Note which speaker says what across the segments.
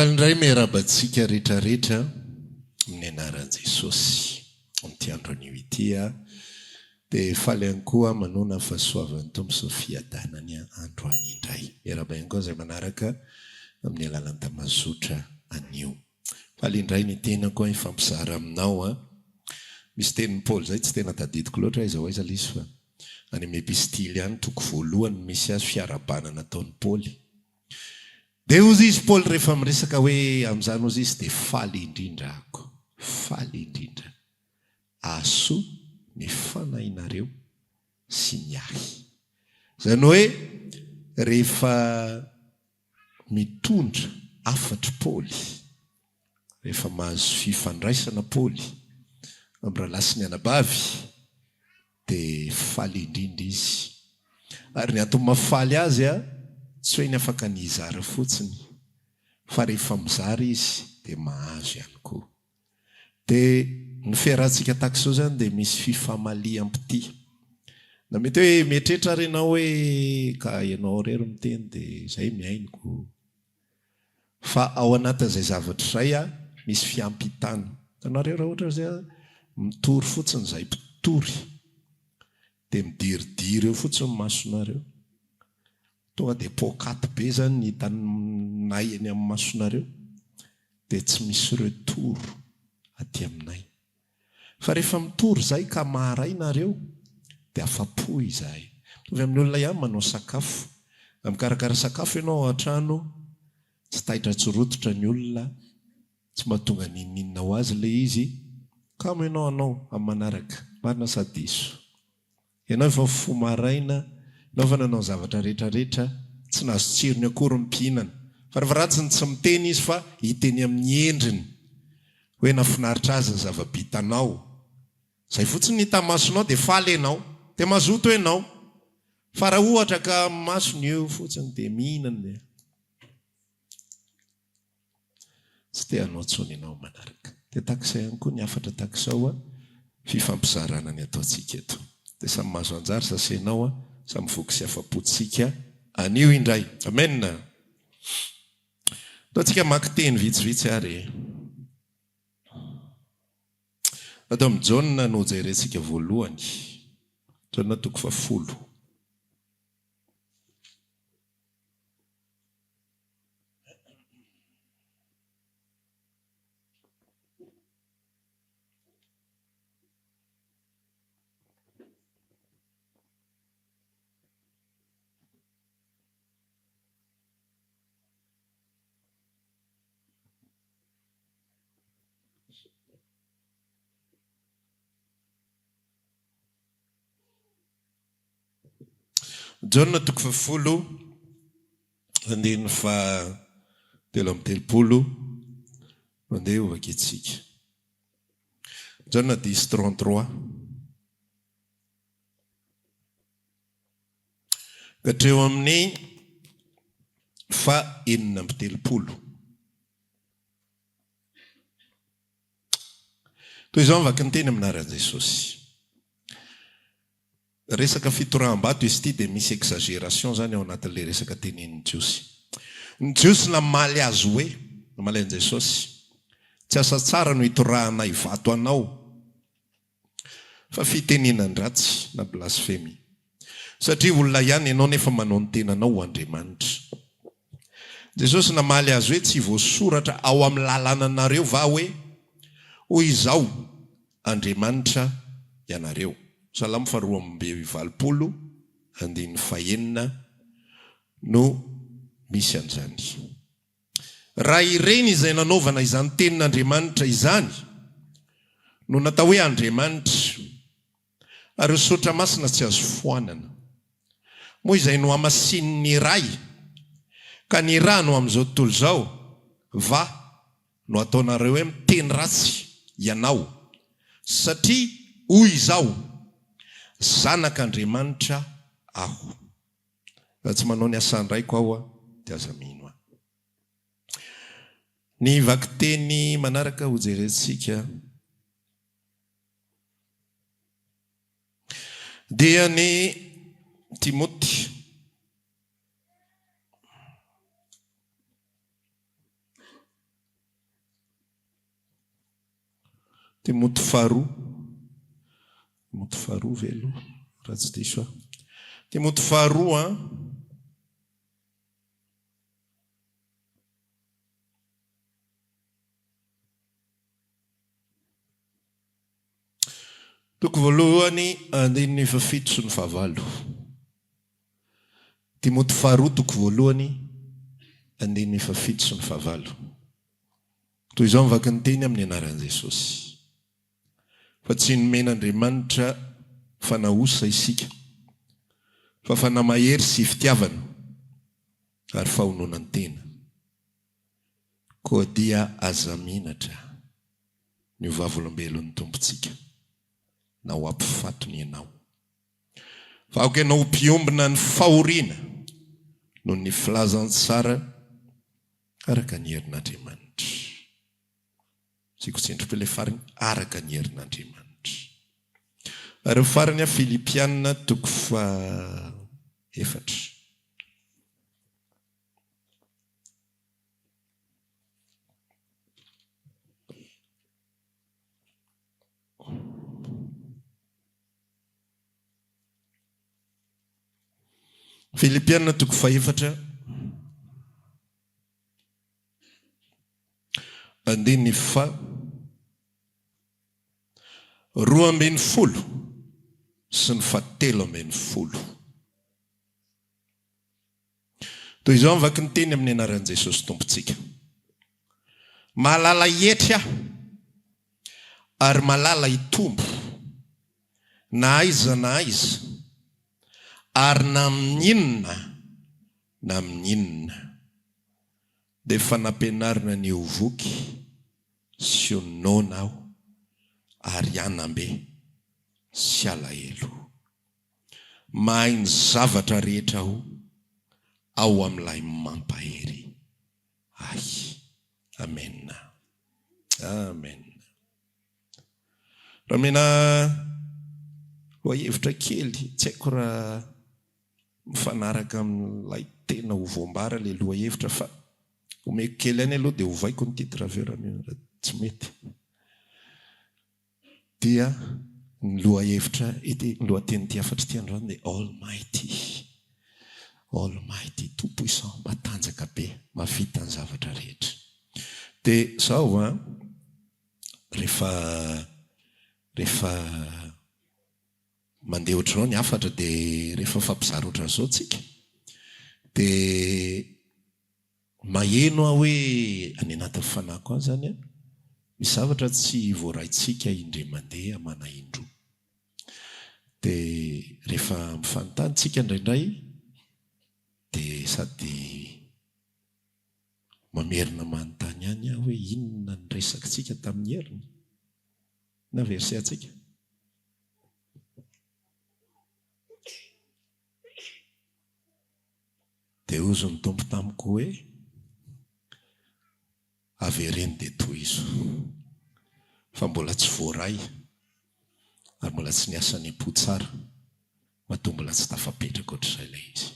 Speaker 1: Faly indray miarahaba antsika rehetra rehetra amin'ny anaran'i Jesosy amin'ity andro anio ity aho. Dia faly ihany koa aho manoana ny fahasoavan'ny Tompo sy ny fiadanany androany indray. Miarahaba ihany koa izay manaraka amin'ny alalan'ny tamazotra anio. Faly indray ny tenako hifampizara aminao an. Misy tenin'i Paoly izay tsy tena tadidiko loatra aiza ho aiza ilay izy fa any amin'ny epistily any toko voalohany no misy azy fiarahabana nataon'i Paoly. Dia hozy izy Paoly rehefa miresaka hoe amin'izany hozy izy dia faly indrindra ako, faly indrindra. Ahasoa ny fanahinareo sy ny ahy. Izany hoe rehefa mitondra hafatry Paoly, rehefa mahazo fifandraisana Paoly amin'ny rahalahy sy ny anabavy dia faly indrindra izy. Ary ny antony mahafaly azy tsy hoe ny afaka ny hizara fotsiny fa rehefa mizara izy dia mahazo ihany koa. Dia ny fiarahantsika tahaka izao izany dia misy fifamaliam-pitia. Na mety hoe mieritreritra ary ianao hoe ka ianao irery miteny dia izay mihaino ko. Fa ao anatin'izay zavatra izay an, misy fiampitana. Hitanareo raha ohatra izay an, mitory fotsiny izahay mpitory dia midiridiry eo fotsiny ny masonareo. Tonga dia poakaty be izany ny hitanay eny amin'ny masonareo dia tsy misy retour aty aminay. Fa rehefa mitory izahay ka maharay nareo dia afa-po izahay. Mitovy amin'ny olona ihany manao sakafo. Raha mikarakara sakafo ianao ao an-trano, tsy taitra tsy rototra ny olona, tsy mahatonga n'inon'inona ho azy ilay izy, kamo ianao hanao amin'ny manaraka. Marina sa diso? Ianao efa mifoha maraina, ianao efa nanao ny zavatra rehetra rehetra, tsy nahazo tsirony akory ny mpihinana. Farafaharatsiny tsy miteny izy fa hiteny amin'ny endriny hoe nafinaritra azy ny zava-bitanao. Izay fotsiny ny hita masonao dia faly ianao, dia mazoto ianao. Fa raha ohatra ka masony eo fotsiny dia mihinana dia. Tsy te hanao intsony ianao manaraka. Dia tahaka izay ihany koa ny hafatra tahaka izao a, fifampizarana ny ataontsika eto. Dia samy mahazo anjara za sy ianao a, samy voky sy afa-po tsika anio indray. Amen! Ataontsika mamaky teny vitsivitsy ary e. Ato amin'i Jaona no hojerentsika voalohany. Jaona toko fahafolo. Jaona toko fahafolo andininy faha 33 no andeha ho vakintsika. Jaona dix 33. Ka hatreo amin'ny faha 36. Toy izao ny vakin-teny amin'ny anaran'i Jesosy. Resaka fitoraham-bato izy ity dia misy exagération izany ao anatin'ilay resaka tenenin'ny Jiosy. Ny Jiosy namaly azy hoe, namaly an'i Jesosy, Tsy asa tsara no itorahanay vato anao, fa fitenenan-dratsy na blasfemia. Satria olona ihany ianao nefa manao ny tenanao ho Andriamanitra. Jesosy namaly azy hoe, Tsy voasoratra ao amin'ny lalànanareo va hoe, Hoy izao Andriamanitra ianareo? Salamo faharoa 82, andininy fahenina no misy an'izany. Raha ireny izay nanaovana izany tenin'Andriamanitra izany no natao hoe Andriamanitra, ary ireo soratra masina tsy azo foanana. Moa izay nohamasinin'ny Ray ka nirahany ho amin'izao tontolo izao va no ataonareo hoe miteny ratsy ianao satria hoy izao, Zanak'Andriamanitra aho. Raha tsy manao ny asan-dRaiko aho dia aza mino ahy. Ny vakiteny manaraka hojerentsika. Dia ny Timoty. Timoty faharoa. Timoty faharoa ve aloha raha tsy diso aho. Timoty faharoa an. Toko voalohany andininy fahafito sy ny fahavalo. Timoty faharoa toko voalohany andininy fahafito sy ny fahavalo. Toy izao ny vaky ny teny amin'ny anaran'i Jesosy. Fa tsy nomen'Andriamanitra fanahy osa isika, fa fanahy mahery sy fitiavana ary fahononan-tena. Koa dia aza menatra ny ho vavolombelon'ny Tompontsika, na ho ampifatony ianao. Fa aoka ianao ho mpiombona ny fahoriana noho ny filazantsara araka ny herin'Andriamanitra. Tiako tsindriko ilay farany, araka ny herin'Andriamanitra. Ary ny farany, Filipiana toko faha-efatra. Filipiana toko fahefatra andininy faha 12 sy ny fahatelo 12. Toy izao ny vaky ny teny amin'ny anaran'i Jesosy Tompontsika. Mahalala hietry aho, ary mahalala hitombo, na aiza na aiza, ary na amin'inona na amin'inona. Dia efa nampianarina ny ho voky sy ho noana aho, ary hanam-be sy alahelo. Mahay ny zavatra rehetra aho ao amin'ilay mampahery ahy. Amena. Amena. Raha omena lohahevitra kely, tsy haiko raha mifanaraka amin'ilay tena ho voambara ilay lohahevitra fa omeko kely ihany aloha dia ovaiko ny titre avy eo raha tsy mety. Dia ny lohahevitra ity, ny lohatenin'ity hafatra ity androany dia Almighty, Almighty, tout puissant, matanjaka be, mahavita ny zavatra rehetra. Dia izao an, rehefa, rehefa mandeha ohatr'izao ny hafatra dia rehefa mifampizara ohatran'izao tsika dia Maheno aho hoe any anatin'ny fanahiko any izany an, misy zavatra tsy voaraintsika indray mandeha amana indroa. Dia rehefa mifanontany tsika indraindray dia sady mamerina manontany ihany aho hoe inona ny resakitsika tamin'ny heriny? Na verset antsika? Dia hozy ny Tompo tamiko hoe, Avereno dia tohizo. Fa mbola tsy voaray ary mbola tsy niasa ny am-po tsara, matoa mbola tsy tafapetraka ohatr'izay ilay izy.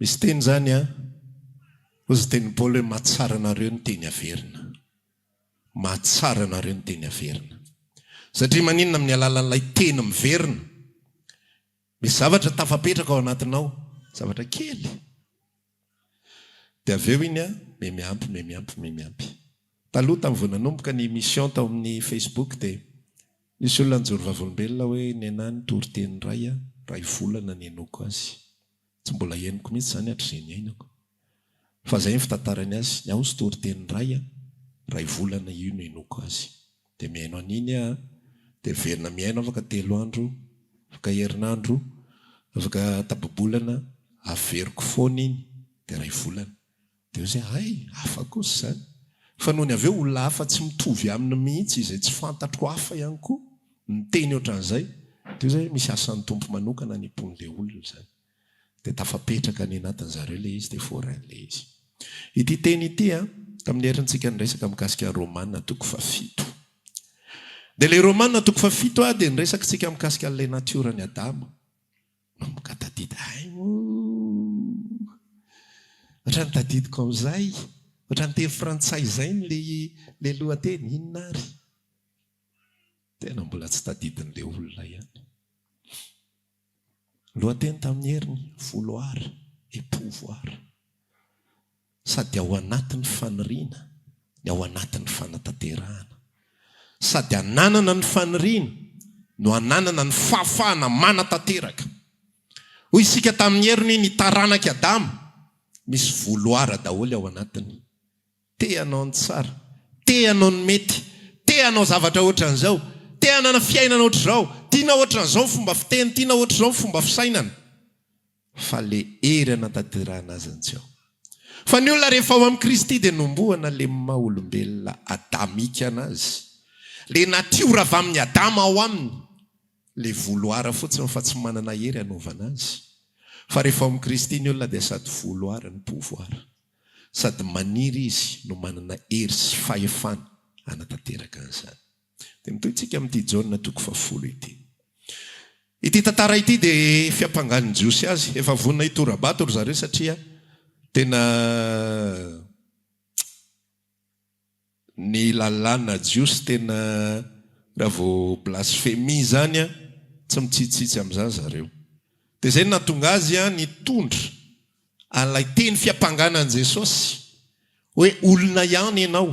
Speaker 1: Misy teny izany an, hozy ny tenin'i Paoly hoe mahatsara anareo ny teny averina. Mahatsara anareo ny teny averina. Satria maninona amin'ny alalan'ilay teny miverina? Misy zavatra tafapetraka ao anatinao, zavatra kely. Dia avy eo iny an, mihamiampy, mihamiampy, mihamiampy. Taloha tamin'ny vao nanomboka ny émission tao amin'ny Facebook dia nisy olona nijoro vavolombelona hoe nenà nitory teny iray aho, iray volana nihenoako azy. Tsy mbola henoko mihitsy izany hatrizay niainako. Fa izay ny fitantarany azy, ny ahy hozy toriteny iray an, iray volana io no henoiko azy. Dia mihaino an'iny aho an, dia miverina mihaino afaka telo andro, afaka herinandro, afaka tapa-bolana, averiko foana iny, dia iray volana. Dia hozy aho, hay, hafa kosa izany. Fa nony avy eo olona hafa tsy mitovy aminy mihitsy izay tsy fantatro hafa ihany koa niteny ohatran'izay, dia hozy aho hoe misy asan'ny Tompo manokana any am-pon'ilay olona izany. Dia tafapetraka any anatin'zareo ilay izy dia voarain'ilay izy. Ity teny ity an, tamin'ny herintsika niresaka mikasika Romana toko fahafito. Dia ilay Romana toko fahafito an, dia niresaka tsika mikasika an'ilay natioran'i Adama. Manomboka tadidy, hay moa! Ohatran'ny tadidiko amin'izay, ohatran'ny teny frantsay izay ilay lohateny, inona ary? Tena mbola tsy tadidin'ilay olona ihany. Lohateny tamin'ny heriny, vouloir et pouvoir. Sady ao anatin'ny faniriana ny ao anatin'ny fanatanterahana. Sady ananana ny faniriana no ananana ny fahafahana manatanteraka. Hoy isika tamin'ny heriny ny taranak'i Adama, misy vouloir daholo ao anatiny. Te hanao ny tsara, te hanao ny mety, te hanao zavatra ohatran'izao, te hanana fiainana ohatr'izao, tiana ohatran'izao ny fomba fiteny, tiana ohatr'izao ny fomba fisainana. Fa le hery hanatanterahana azy no tsy ao. Fa ny olona rehefa ao amin'i Kristy dia nombohana le maha olombelona adamika anazy, le natiora avy amin'i Adama ao aminy, le vouloir fotsiny fa tsy manana hery hanaovana azy. Fa rehefa ao amin'i Kristy ny olona dia sady vouloir no pouvoir. Sady maniry izy no manana hery sy fahefana hanatanteraka an'izany. Dia mitohy tsika amin'ity Jaona toko fahafolo ity. Ity tantara ity dia fiampangan'ny Jiosy azy. Efa vonona hitora-bato ry zareo satria tena ny lalàna jiosy tena raha vao blasfemia izany tsy mitsitsitsy amin'izany zareo. Dia izay no nahatonga azy nitondra an'ilay teny fiampangana an'i Jesosy hoe olona ihany ianao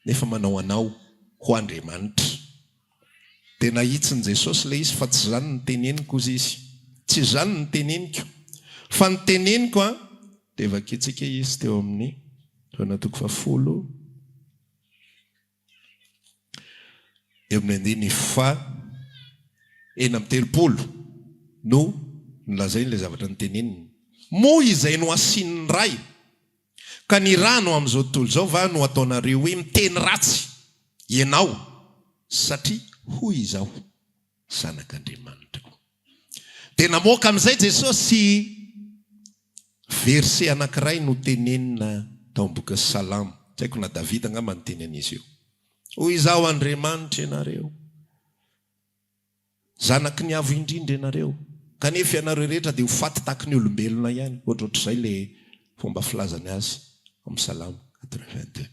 Speaker 1: nefa manao anao ho Andriamanitra. Dia nahitsin'i Jesosy ilay izy fa tsy izany no teneniko hozy izy. Tsy izany no teneniko. Fa ny teneniko an, dia vakintsika izy teo amin'ny Jaona toko fahafolo eo amin'ny andininy faha 36 no nolazainy ilay zavatra noteneniny. Moa izay nohasinin'ny Ray Ka ny rano amin'izao tontolo izao va no ataonareo hoe miteny ratsy ianao satria hoy izaho zanak'Andriamanitra aho. Dia namoaka amin'izay Jesosy verset anankiray notenenina tao amin'ny bokin'ny Salamo, tsy haiko na Davida angamba niteny an'izy io. Hoy izaho Andriamanitra ianareo. Zanaky ny Avo Indrindra ianareo, kanefa ianareo rehetra dia ho faty tahaky ny olombelona ihany. Ohatrohatr'izay ilay fomba filazany azy ao amin'ny Salamo 82.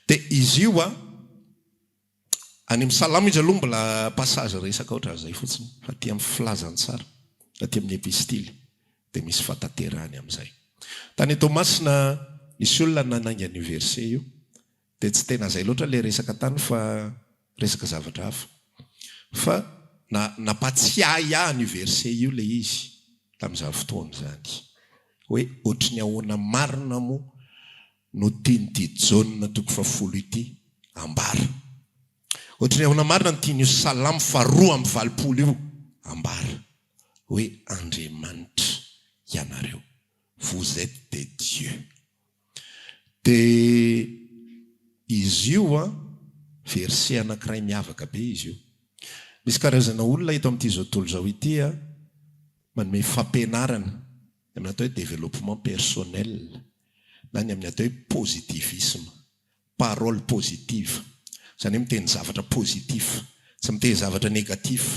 Speaker 1: Dia izy io an, any amin'ny Salamo izy aloha mbola passage resaka ohatran'izay fotsiny, fa aty amin'ny filazantsara, aty amin'ny epistily dia misy fahatanterahany amin'izay. Tany Toamasina nisy olona nanainga an'io verset io, Dia tsy tena izay loatra ilay resaka tany fa resaka zavatra hafa. Fa na nampatsiahy ahy an'io verset io ilay izy tamin'izany fotoana izany. Hoe ohatry ny ahoana marina moa no tian'ity Jaona toko fahafolo ity ambara. Ohatry ny ahoana marina no tian'io Salamo faharoa 82 io ambara. Hoe Andriamanitra ianareo. Vous êtes des dieux. Dia izy io an, verset anankiray miavaka be izy io. Misy karazana olona eto amin'ity izao tontolo izao ity an, manome fampianarana ny amin'ny atao hoe développement personnel na ny amin'ny atao hoe positivisme. Parole positive, izany hoe miteny zavatra positif, tsy miteny zavatra négatif,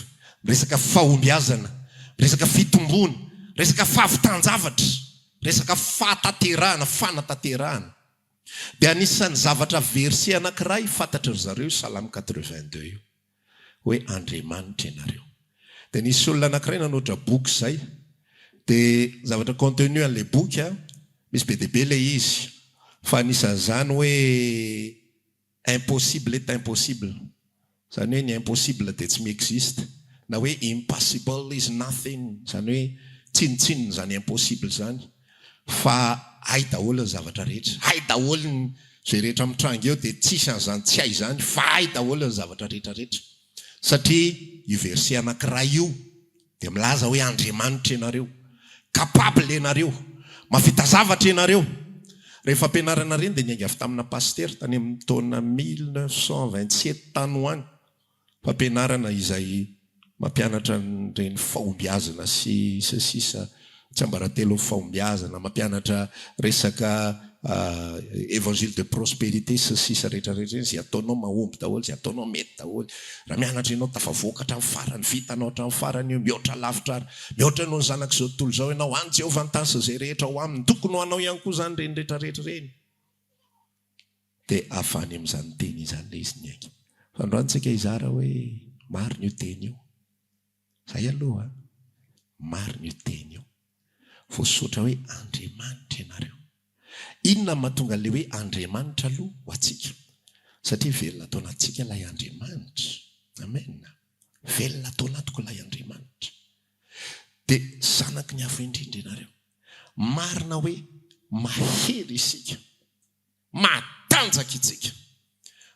Speaker 1: miresaka fahombiazana, miresaka fitomboana, miresaka fahavitan-javatra, miresaka fahatanterahana, fanatanterahana. Dia anisan'ny zavatra verset anankiray fantatry ry zareo io Salamo 82 io. hoe Andriamanitra ianareo. Dia nisy olona anankiray nanoatra boky izay, dia zavatra contenu an'ilay boky an, misy be dia be ilay izy, fa anisan'izany hoe impossible est impossible, izany hoe ny impossible dia tsy mi-existe, na hoe impossible is nothing, izany hoe tsinontsinona izany impossible izany. Fa hay daholo ny zavatra rehetra, hay daholo ny izay rehetra mitranga eo dia tsisy an'izany tsy hay izany fa hay daholo ny zavatra rehetra rehetra. Satria io verset anankiray io dia milaza hoe Andriamanitra ianareo, capable ianareo, mahavita zavatra ianareo. Ireny fampianarana ireny dia niainga avy tamina pasitera tany amin'ny taona 1927 tany ho any. Fampianarana izay mampianatra an'ireny fahombiazana sy sy ny sisa tsiambaratelon'ny fahombiazana, mampianatra resaka évangile de prospérité sy ny sisa rehetra rehetra ireny, izay ataonao mahomby daholo, izay ataonao mety daholo. Raha mianatra ianao tafavoaka hatramin'ny farany, vitanao hatramin'ny farany io, mihoatra lavitra ary mihoatra noho ny zanak'izao tontolo izao ianao, any Jehovah ny tany sy izay rehetra ao aminy, tokony ho anao ihany koa izany ireny rehetra rehetra ireny. Dia avy any amin'izany teny izany ilay izy niainga. Fa androany tsika hizara hoe marina io teny io. Zay aloha an! Marina io teny io. Voasotra hoe Andriamanitra ianareo. Inona no mahatonga an'ilay hoe Andriamanitra aloha ho antsika? Satria velona ato anatintsika ilay Andriamanitra. Amen. Velona ato anatiko ilay Andriamanitra. Dia zanaky ny Avo Indrindra ianareo. Marina hoe mahery isika. Matanjaka isika.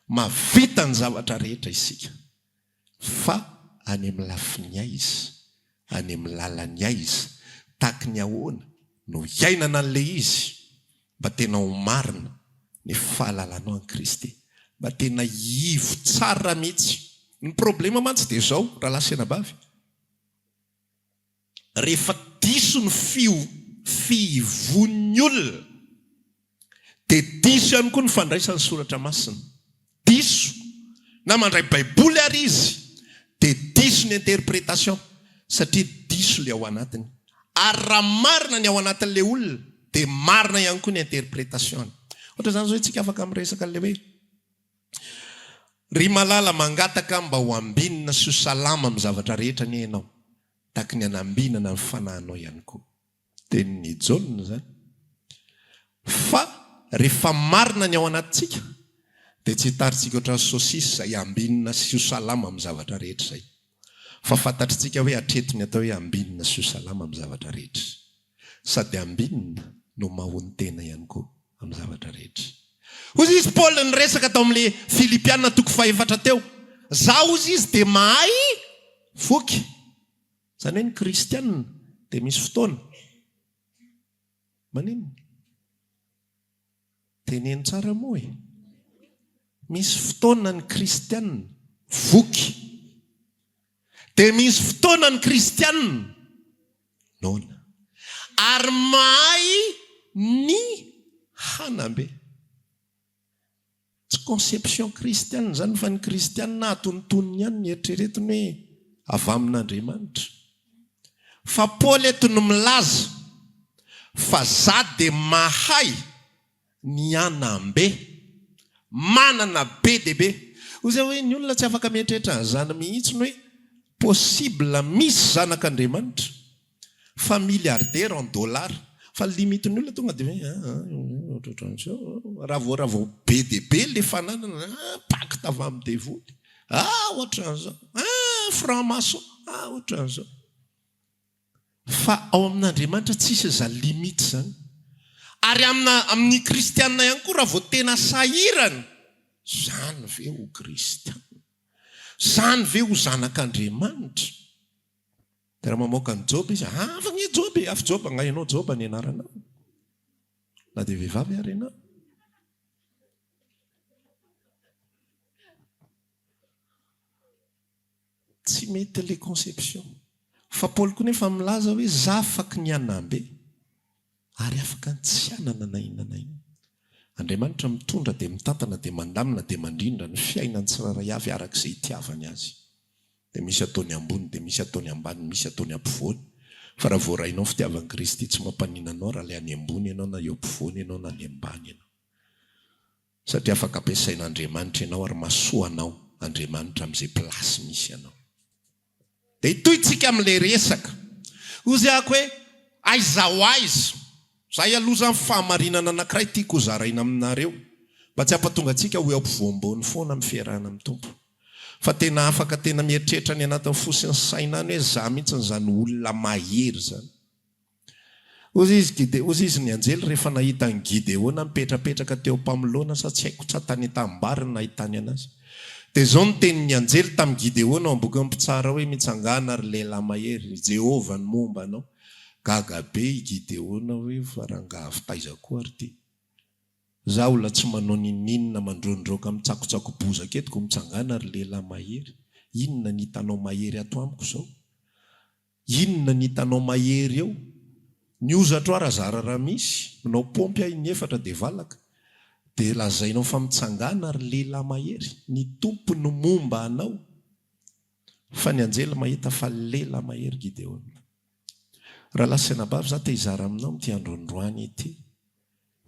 Speaker 1: Mahavita ny zavatra rehetra isika. Fa any amin'ny lafiny aiza, any amin'ny lalany aiza, tahaky ny ahoana no hiainana an'ilay izy mba tena ho marina ny fahalalanao an'i Kristy, mba tena hiivo tsara mihitsy. Ny problema mantsy dia izao, rahalahy sy anabavy, Rehefa diso ny fihivoan'ny olona dia diso ihany koa ny fandraisany soratra masina. Diso. Na mandray baiboly ary izy dia diso ny interprétation satria diso ilay ao anatiny. Ary raha marina ny ao anatin'ilay olona dia marina ihany koa ny interprétation-ny. Ohatra izany izao isika afaka miresaka an'ilay hoe Ry malala mangataka mba ho ambinina sy ho salama amin'ny zavatra rehetra anie ianao, tahaky ny anambinana ny fanahinao ihany koa. Tenin'i Jaona izany. Fa rehefa marina ny ao anatintsika dia tsy hitarintsika ohatran'ny saucisse izay ambinina sy ho salama amin'ny zavatra rehetra izay. Fa fantatritsika hoe hatreto ny atao hoe ambinina sy ho salama amin'ny zavatra rehetra. Sady ambinina no mahonon-tena ihany koa amin'ny zavatra rehetra. Hozy izy Paoly niresaka tao amin'ilay Filipiana toko fahefatra teo, Zaho hozy izy dia mahay voky. Izany hoe ny kristiana dia misy fotoana maninona? Teneno tsara moa e! Misy fotoana ny kristiana voky. Dia misy fotoana ny kristiana noana. Ary mahay ny hanambe. Tsy conception kristiana izany fa ny kristiana atonontonony ihany ny eritreretiny hoe avy amin'Andriamanitra. Fa Paoly eto no milaza fa za dia mahay ny hanambe, manana be dia be. Hoy zay hoe ny olona tsy afaka mieritreritra an'izany mihitsy ny hoe possible misy zanak'Andriamanitra fa milliardaire en dollars fa ny limite ny olona tonga dia hoe ah ohatrohatran'izao raha vao raha vao be dia be le fananana ah pacte avy amin'ny devoly ah ohatran'izao ah franc maçon ah ohatran'izao. Fa ao amin'Andriamanitra tsisy izany limite izany. Ary amina amin'ny kristianina ihany koa raha vao tena sahirana, izany ve ho kristianina? Izany ve ho zanak'Andriamanitra? Dia raha mamoaka an'i Joba izy, hafa anie Joba e, hafa Joba, angaha ianao Joba ny anaranao? Na dia vehivavy ary ianao. Tsy mety le conception. Fa Paoly koa nefa milaza hoe za afaky ny hanambe ary afaka ny tsy hanana na inona na inona. Andriamanitra mitondra dia mitantana dia mandamina dia mandrindra ny fiainan'ny tsirairay avy araka izay itiavany azy. Dia misy ataony ambony dia misy ataony ambany misy ataony ampovoany. Fa raha voarainao ny fitiavan'i Kristy tsy mampanina anao raha ilay any ambony ianao na eo ampovoany ianao na any ambany ianao. Satria afaka ampiasain'Andriamanitra ianao ary mahasoa anao Andriamanitra amin'izay place misy anao. Dia hitohy tsika amin'ilay resaka. Hozy ako hoe aiza ho aiza? Izay aloha izany fahamarinana anankiray tiako ho zaraina aminareo mba tsy hampatonga antsika ho eo ampovoam-bony foana amin'ny fiarahana amin'ny Tompo. Fa tena afaka tena mieritreritra any anatin'ny fo sy ny saina any hoe za mihitsy izany olona mahery izany. Hozy izy, Gide, hozy izy, ny anjely rehefa nahita an'i Gideona mipetrapetraka teo am-pamoloana sa tsy haiko tsa tany an-tanimbary no nahitany anazy. Dia izao no tenin'ny anjely tamin'i Gideona ao am-bokin'ny Mpitsara hoe, Mitsangàna, ry lehilahy mahery, i Jehovah no momba anao. Gaga be i Gideona hoe, Fa rangaha avy taiza koa ary ity? Izaho olona tsy manao n'inon'inona mandroandroaka mitsakotsako bozaka eto koa mitsangàna, ry lehilahy mahery. Inona ny hitanao mahery ato amiko izao? Inona ny hitanao mahery eo? Ny hozatro ara zara raha misy, manao paompy aho inefatra dia valaka. Dia lazainao fa mitsangàna ry lehilahy mahery, ny Tompo no momba anao. Fa ny anjely mahita fa lehilahy mahery Gideona. Rahalahy sy anabavy, za te hizara aminao amin'ity andro androany ity.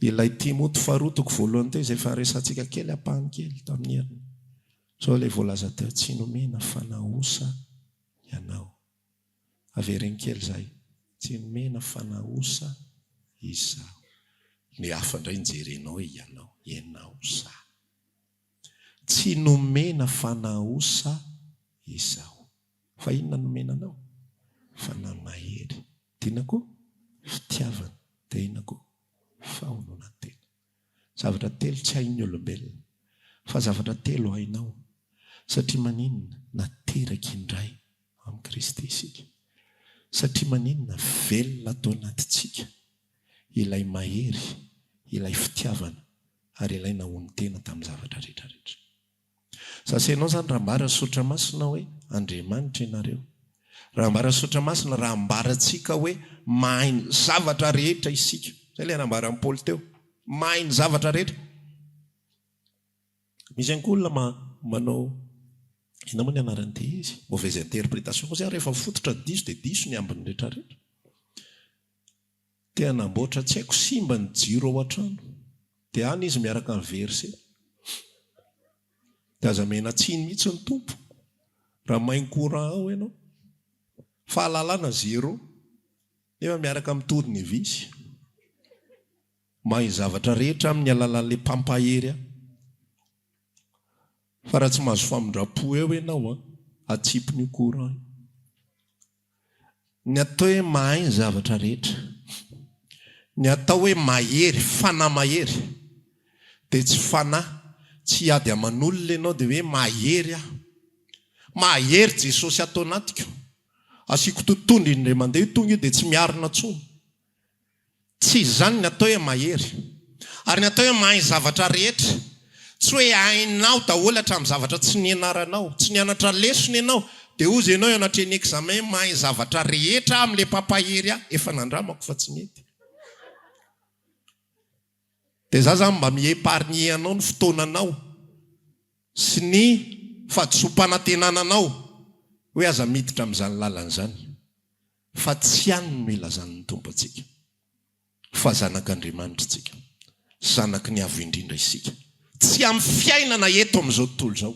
Speaker 1: Ilay Timoty faharoa toko voalohany teo izay efa resahantsika kely ampahany kely tamin'ny heriny. Izao ilay voalaza teo, tsy nomena fanahy osa ianao. Avereno kely izay, tsy nomena fanahy osa izaho. Ny hafa indray nijerenao hoe ianao, ianao sa. Tsy nomena fanahy osa izaho. Fa inona no nomena anao? Fanahy mahery. Dia inona koa? Fitiavana. Dia inona koa? Fahononan-tena. Zavatra telo tsy hain'ny olombelona. Fa zavatra telo hainao. Satria maninona? Nateraka indray amin'i Kristy isika. Satria maninona? Velona ato anatintsika ilay mahery, ilay fitiavana ary ilay nahonon-tena tamin'ny zavatra rehetra rehetra. Za sy ianao izany raha ambara soratra masina hoe Andriamanitra ianareo. Raha ambara soratra masina, raha ambarantsika hoe mahay ny zavatra rehetra isika. Izay ilay nambaran'i Paoly teo. Mahay ny zavatra rehetra. Misy ihany koa olona manao, inona moa ny anaran'ity izy? Mauvaise interprétation koa izay, rehefa fototra diso dia diso ny ambiny rehetra rehetra. Te hanamboatra tsy haiko simba ny jiro ao an-trano. Dia any izy miaraka amin'ny verset. Dia aza mena tsiny mihitsy ny Tompo raha main courant ao ianao. Fahalalana zéro nefa miaraka amin'ny tournevis. Mahay zavatra rehetra amin'ny alalan'ilay mpampahery ahy. Fa raha tsy mahazo famindram-po eo ianao an, atsipiny io courant io. Ny atao hoe mahay ny zavatra rehetra, ny atao hoe mahery, fanahy mahery, dia tsy fanahy, tsy hiady aman'olona ianao dia hoe mahery aho. Mahery Jesosy ato anatiko. Asiako totohondry indray mandeha io tonga io dia tsy miarina intsony. Tsy izany ny atao hoe mahery. Ary ny atao hoe mahay zavatra rehetra, tsy hoe hainao daholo hatramin'ny zavatra tsy nianaranao, tsy nianatra lesona ianao, dia hozy ianao eo anatrehan'ny examen mahay zavatra rehetra aho amin'ilay mpampahery ahy, efa nandramako fa tsy nety. Dia za zany mba mi-épargner anao ny fotoananao sy ny fahadisoam-panantenana anao hoe aza miditra amin'izany lalana izany. Fa tsy any no ilazan'ny Tompo antsika, fa zanak'Andriamanitra isika, zanaky ny Avo Indrindra isika. Tsy amin'ny fiainana eto amin'izao tontolo izao.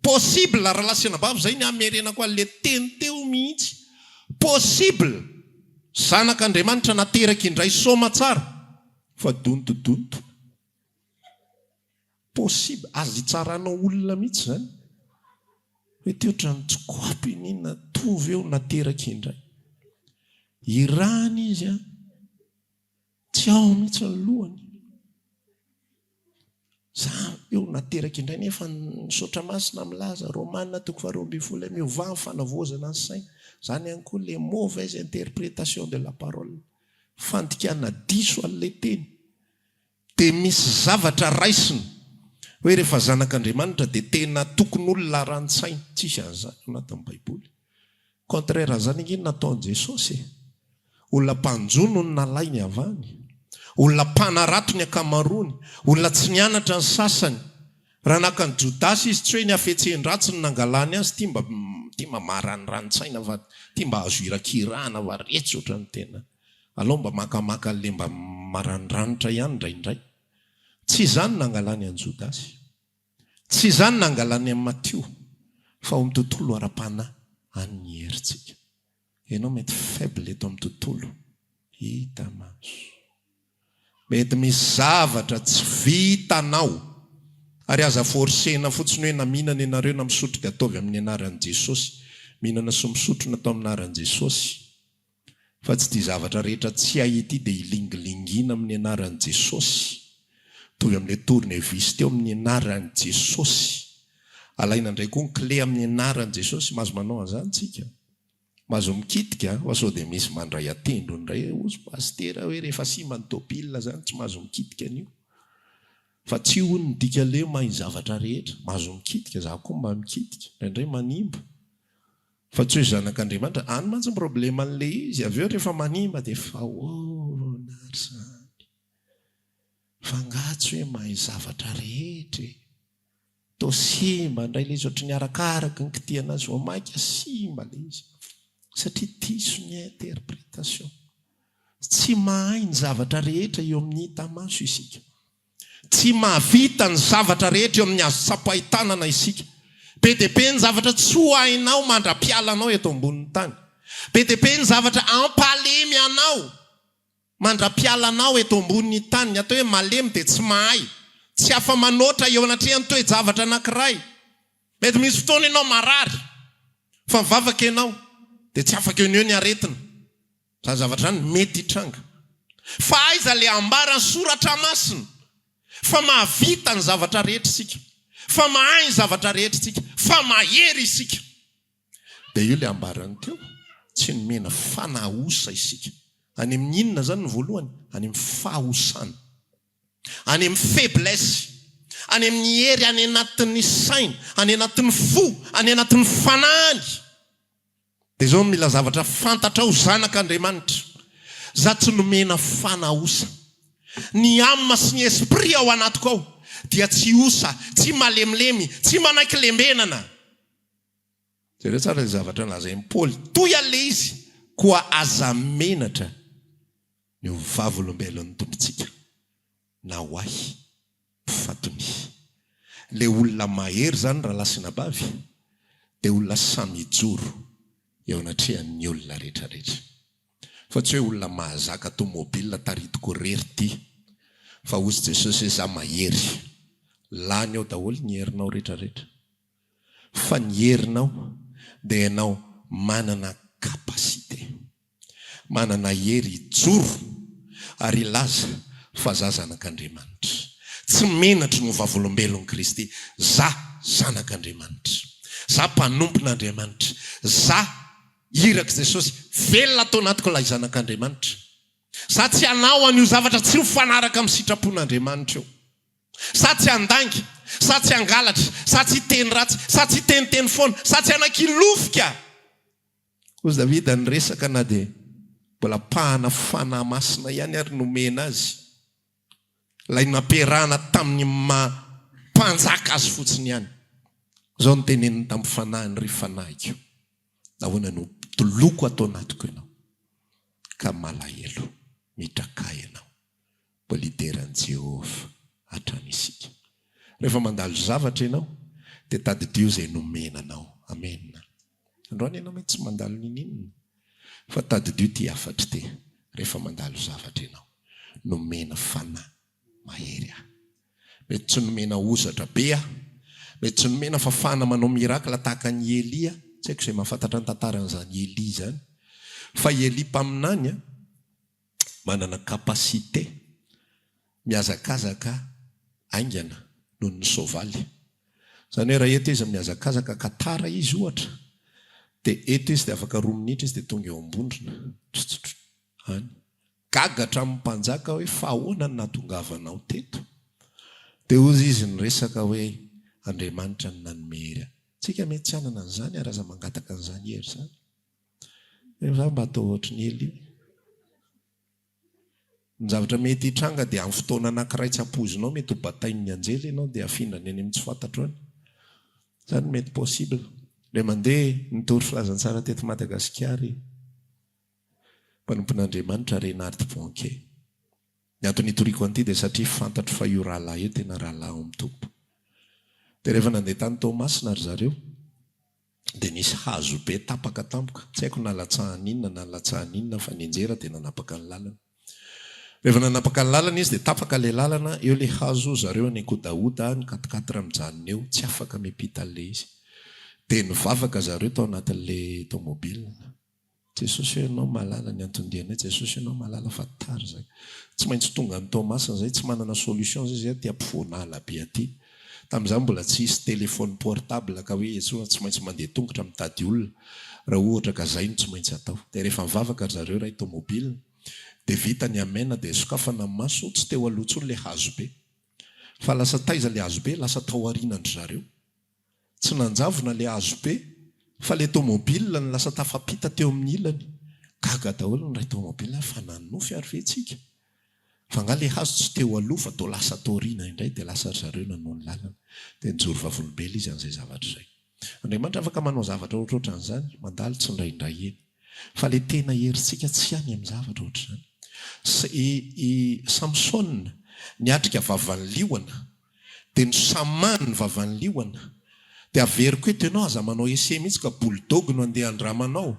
Speaker 1: Possible, rahalahy sy anabavy, izay ny hamerenako an'ilay teny teo mihitsy. Possible, zanak'Andriamanitra nateraka indray soamatsara, fa dontodonto. Possible, aza itsaranao olona mihitsy izany. Hoe ty ohatran'ny tsy kopy n'inona, tovy eo nateraka indray. Irahana izy an, tsy ao mihitsy ny lohany. Za eo nateraka indray nefa ny Soratra Masina milaza, Romana toko faharoa ambinifolo, hoe miovà ny fanavaozana ny saina. Izany ihany koa le mauvaise interprétation de la parole. Fandikana diso an'ilay teny. Dia misy zavatra raisina hoe rehefa zanak'Andriamanitra dia tena tokony olona haran-tsaina. Tsisy an'izany ao anatin'ny Baiboly. Contraire an'izany ange no nataon'i Jesosy e. Olona mpanjono no nalainy avy any. Olona mpanarato ny ankamaroany. Olona tsy nianatra ny sasany. Raha naka an'i Jodasy izy, tsy hoe ny hafetsen-dratsy no nangalany azy, ity mba ity mba maraniranin-tsaina fa ity mba azo irakirahana fa retsy ohatran'ny tena. Alao mba makamaka an'ilay mba maraniranitra ihany indraindray. Tsy izany nangalany an'i Jodasy. Tsy izany nangalany an'i Matio. Fa ao amin'ny tontolo ara-panahy any ny herintsika. Ianao mety faible eto amin'ny tontolo hita maso. Mety misy zavatra tsy vitanao. Ary aza forcer-na fotsiny hoe na mihinana ianareo na misotro dia ataovy amin'ny anaran'i Jesosy. Mihinana sy misotro natao amin'ny anaran'i Jesosy. Fa tsy ity zavatra rehetra tsy hay ity dia hilingilingiana amin'ny anaran'i Jesosy. Mitovy amin'ilay tournevis teo amin'ny anaran'i Jesosy. Alaina indray koa ny clé amin'ny anaran'i Jesosy. Mahazo manao an'izany tsika. Mahazo mikitika fa sao dia misy mandray an-tendrony indray hoe hozy pasitera hoe rehefa simba ny tôbila izany tsy mahazo mikitika an'io. Fa tsy io hono ny dikan'ilay hoe mahay ny zavatra rehetra. Mahazo mikitika, za koa mba mikitika. Indraindray manimba. Fa tsy hoe zanak'Andriamanitra. Any mantsy ny problème an'ilay izy, avy eo rehefa manimba dia efa ahoana ary izany? Fa angaha tsy hoe mahay zavatra rehetra e? Toa simba indray ilay izy, ohatry ny arakaraky ny kitihana azy vao mainka simba ilay izy. Satria diso ny interprétation. Tsy mahay ny zavatra rehetra eo amin'ny hita maso isika. Tsy mahavita ny zavatra rehetra eo amin'ny azo tsapain-tanana isika. Be dia be ny zavatra tsy ho hainao mandra-pialanao eto ambonin'ny tany. Be dia be ny zavatra hampalemy anao mandra-pialanao eto ambonin'ny tany. Ny atao hoe malemy dia tsy mahay, tsy afa-manoatra eo anatrehan'ny toe-javatra anankiray. Mety misy fotoana ianao marary, fa mivavaka ianao dia tsy afaka eo no eo ny aretina. Izany zavatra izany mety hitranga. Fa aiza ilay ambaran'ny Soratra Masina fa mahavita ny zavatra rehetra isika, fa mahay ny zavatra rehetra isika, fa mahery isika? Dia io ilay ambarany teo, tsy nomena fanahy osa isika. Any amin'ny inona izany no voalohany? Any amin'ny fahosana. Any amin'ny faiblesse. Any amin'ny hery any anatin'ny saina, any anatin'ny fo, any anatin'ny fanahy. Dia izao no mila zavatra fantatrao zanak'Andriamanitra, za tsy nomena fanahy osa. Ny âme sy ny esprit ao anatiko ao dia tsy osa, tsy malemilemy, tsy manaiky lembenana. Jereo tsara ilay zavatra lazain'i Paoly, toy an'ilay izy, koa aza menatra ny ho vavolombelon'ny Tompontsika, na ho ahy fatony. Le olona mahery zany rahalahy sy anabavy dia olona samy hijoro eo anatrehan'ny olona rehetra rehetra. Fa tsy hoe olona mahazaka tomobile taritiko rery ty fa hozy Jesosy hoe za mahery. Lany ao daholo ny herinao rehetra rehetra. Fa ny herinao dia ianao manana capacité. Manana hery hijoro ary hilaza fa za zanak'Andriamanitra. Tsy menatry ny ho vavolombelon'i Kristy. Za zanak'Andriamanitra. Za mpanompon'Andriamanitra. Za irak'i Jesosy. Velona ato anatiko ilay zanak'Andriamanitra. Za tsy hanao an'io zavatra tsy mifanaraka amin'ny sitrapon'Andriamanitra io. Sa tsy handainga, sa tsy hangalatra, sa tsy hiteny ratsy, sa tsy hiteniteny foana, sa tsy hanakilofika. Hoy Davida niresaka na dia mbola mpahana Fanahy Masina ihany ary nomena azy, ilay nampiarahana tamin'ny maha mpanjaka azy fotsiny ihany. Izao no teneniny tamin'ny fanahiny, Ry fanahiko, nahoana no toloko ato anatiko ianao, ka malahelo mitraka ianao? Mbola hidera an'i Jehovah hatrany isika. Rehefa mandalo zavatra ianao, dia tadidio izay nomena anao. Amena. Androany ianao mety tsy mandalo n'inon'inona, fa tadidio ity hafatra ity, rehefa mandalo zavatra ianao, nomena fanahy mahery aho. Mety tsy nomena hozatra be aho, mety tsy nomena fahafahana manao miracle tahaka an'i Elia, tsy haiko izay mahafantatra ny tantaran'izany Elia izany, fa i Elia mpaminany an, manana capacité mihazakazaka haingana noho ny soavaly. Izany hoe raha eto izy mihazakazaka ka tara izy ohatra dia eto izy dia afaka roa minitra izy dia tonga eo Ambondrona. Tsotsotra any. Gaga hatramin'ny mpanjaka hoe fa ahoana no nahatongavanao teto? Dia hozy izy niresaka hoe Andriamanitra no nanome hery ahy. Tsika mety tsy hanana an'izany ary aza mangataka an'izany hery izany. Nefa za mba atao ohatry ny Elia. Ny zavatra mety hitranga dia amin'ny fotoana anankiray tsy ampoizinao mety ho batain'ny anjely ianao dia afindrany any amin'ny tsy fantatro any. Izany mety possible. Indray mandeha nitory filazantsara teto Madagasikara i mpanompon'Andriamanitra Reinhard Bonnke. Ny antony itoriako an'ity dia satria fantatro fa io rahalahy io tena rahalahy ao amin'ny Tompo. Dia rehefa nandeha tany Toamasina ry zareo dia nisy hazo be tapaka tampoka, tsy haiko na latsahan'inona na latsahan'inona fa nianjera dia nanapaka ny lalana. Rehefa nanapaka ny lalana izy dia tapaka ilay lalana, eo ilay hazo, zareo any Ankodahoda, ny quatre quatre mijanona eo, tsy afaka miampita an'ilay izy. Dia nivavaka zareo tao anatin'ilay tomobile. Jesosy ô ianao mahalala ny anton-dianay, Jesosy ianao mahalala fa tara izay. Tsy maintsy tonga any Toamasina izay, tsy manana solution izay izay aty ampovoan'ala be aty. Tamin'izany mbola tsy hisy téléphone portable ka hoe iantsoana tsy maintsy mandeha tongotra mitady olona raha ohatra ka izay no tsy maintsy atao. Dia rehefa nivavaka ry zareo iray tomobile dia vita ny amen dia sokafana ny maso, tsy teo aloha intsony ilay hazo be. Fa lasa taiza ilay hazo be? Lasa tao aorianan-dry zareo. Tsy nanjavona le hazo be fa le tomobile no lasa tafapita teo amin'ny ilany. Gaga daholo ny iray tomobile fa nanonofy ary ve tsika? Fa nga le hazo tsy teo aloha fa toa lasa taoriana indray dia lasa ry zareo nanao ny lalana. Dia nijoro vavolombelona izy an'izay zavatra izay. Andriamanitra afaka manao zavatra ohatrohatran'izany, mandalo tsindraindray eny. Fa le tena herintsika tsy any amin'ny zavatra ohatr'izany. I i Samsona. Niatrika vavan'ny liona, dia nosamahany ny vavan'ny liona. Dia averiko eto ianao, aza manao essai mihitsy ka bulldog no andeha handramanao.